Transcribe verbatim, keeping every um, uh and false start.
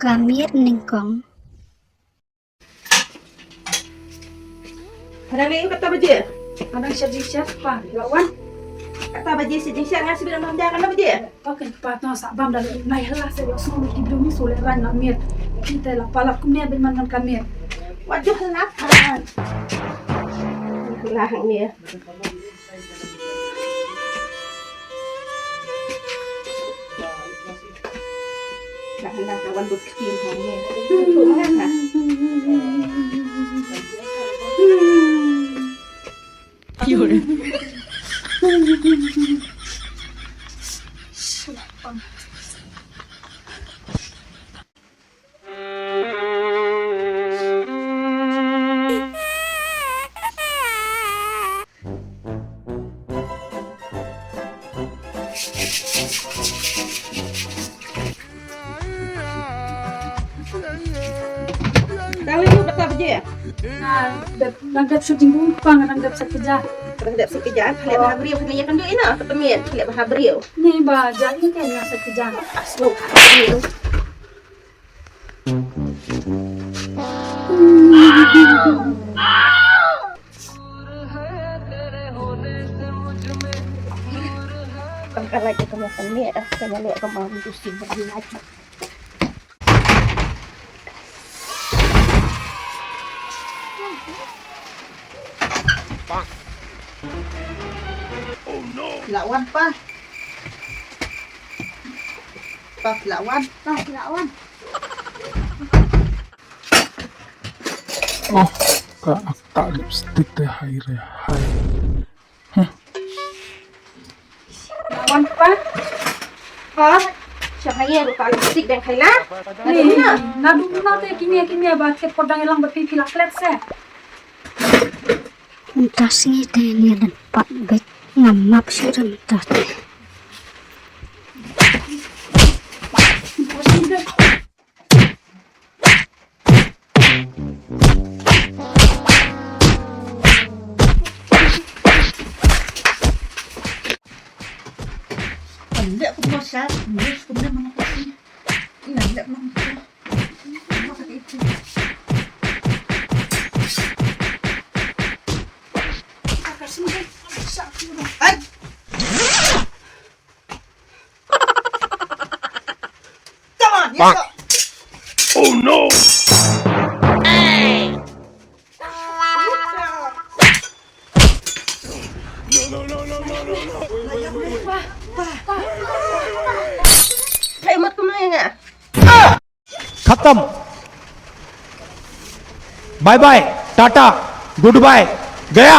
Ka miet nyngkong. Hadang leh kata baje. Hadang shet jingshet pa la wan. Kata baje shet jingshet nga sibit lam ja kata baje. Pakin pa tno sa bam da leh nai hela se yo sum ki dum ni sule ran na miet. Kita la palat kumne bin man man ka miet. Wajuh la kan. La hang miet. Dang leh kata baje. Nga dep, dang dep shooting ruh pa nga dang dep sat keja. Dang dep sat keja, khleh bha briew kane ïa kynduh ina, kata miet, khleh bha briew. Ni ba, ja ni kan ïa sat keja. Aslo. Kan ka lait ka ma kan ne ah ka ma ne ka ma tu si ba ni lait. Phi lah wan pa. Pa phi lah wan. Pa phi lah wan. Oh, ka akta lipstick te hai re hai. Huh. Wan pa. Pa. Sha hai ruh ka lipstick dang khai la. Ni, na dum na te kine kine ba khet por dang ïalang ba phi phi la klet se. Mynta sngi te ni dang pat bek ngam map shuh mynta te. Come on, let's go. Oh no! No, no, no, no, no, no, no. Wait, wait, wait, wait. Hey, mat kumne nga. खत्म। Bye bye, tata, good bye, गया।